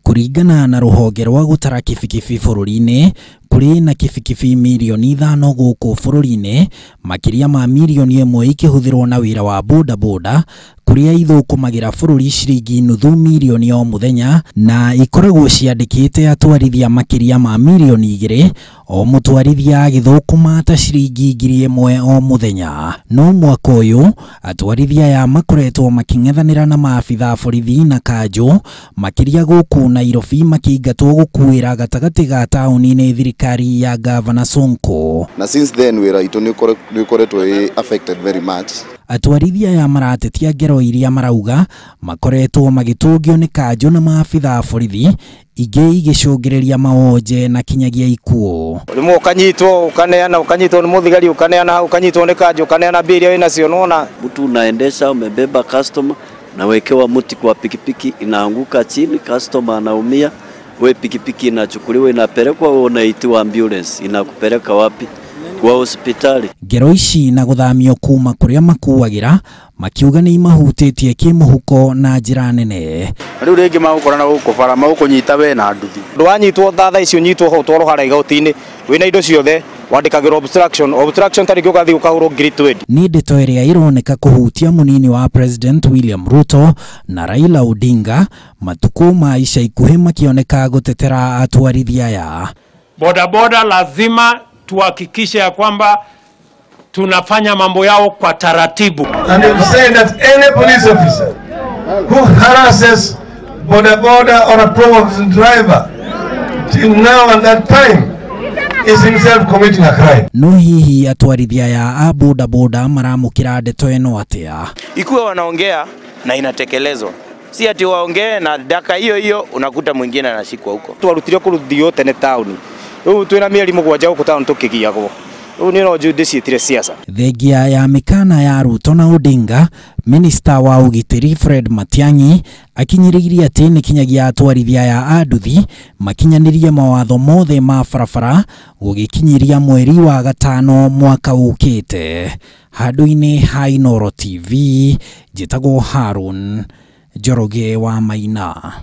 Kũringana na rũhonge rwa gũtara kibikibi bũrũri-inĩ, kũrĩ na kibikibi mirioni 5 gũkũ bũrũri-inĩ, makĩria ma mirioni 1 ikĩhũthĩrwo na wĩra wa bodaboda, kũrĩa ithũkũmagĩra bũrũri ciringi nuthu mirioni o mũthenya, na ikoragwo ciandĩkĩte atwarithia makĩria ma mirioni 2, o mũtwarithia agĩthũkũma ta ciringi 1,000 o mũthenya. No mwaka ũyũ atwarithia aya makoretwo makĩng'ethanĩra na maabitha borithi na kanjũ makĩria gũkũ Nairobi, makĩingatwo gũkuĩra gatagatĩ ga taũni nĩ thirikari ya Gavana Sonko. Na since then wĩra witũ nĩ ũkoretwo wĩ affected very much. Atwarithia aya maratetia ngero iria marauga makoretwo magĩtũngio nĩ kanjũ na maabitha borithi, ingĩ igĩcũngĩrĩria mawonje na kinyagia ikuũ. Rĩmwe ũkanyitwo ũkaneana, ũkanyitwo nĩ mũthigari ũkaneana, ũkanyitwo nĩ kanjũ ũkaneana mbia iria wĩnacio. Nona mtu unaendesha umebeba customer na wekewa muti kwa pikipiki inaanguka chini, customer anaumia, we pikipiki inachukuliwa inapelekwa, wewe unaitiwa ambulance inakupeleka wapi? Kwa hospitali. Ngero ici na gũthamio kuma kũrĩa makuagĩra makiuga nĩ imahutĩtie kĩmũhuko na njĩra nene. Rĩu rĩngĩ magũkora na gũkũ bara magũkũnyita we na nduthi. Ndwanyitwo thaa ici ũnyitwo ho ũtwarwo harĩa igoti-inĩ wĩna indo ciothe, wandĩkagĩrwo obstruction, obstruction ta rĩngĩ ũgathiĩ ũkahũrwo ngiri 20. Nĩ ndeto ĩrĩa ĩroneka kũhutia mũnini wa President William Ruto na Raila Odinga matukũ ma ica ikuhĩ makĩoneka gũtetera atwarithia aya. Bodaboda lazima tuhakikishe ya kwamba tunafanya mambo yao kwa taratibu. And I'm saying that any police officer who harasses boda boda or a provocative driver till now and that time is himself committing a crime. No hihi atwarithia ya a boda boda maramũkĩra ndeto ĩno atĩa? Ikuwa wanaongea na inatekelezwa, si ati waongee na daka hiyo hiyo unakuta mwingine anashikwa huko. Twarutire kũruthio tene taũni, rĩu twĩna mĩeri 7 gũkũ taũni tũkĩgiagwo. Rĩu niĩ no ndĩciĩtire siasa. Thengia ya mĩkana ya Ruto na Odinga, minista wa ũgitĩri Fred Matiang'i akinyĩrĩirie atĩ nĩ kinyagia atwarithia aya a nduthi makinyanĩrie mawatho mothe ma barabara gũgĩkinyĩria mweri wa 5 mwaka ũkĩte. Handũ-inĩ ha Inooro TV, njĩtagwo Harun Njoroge wa Maina.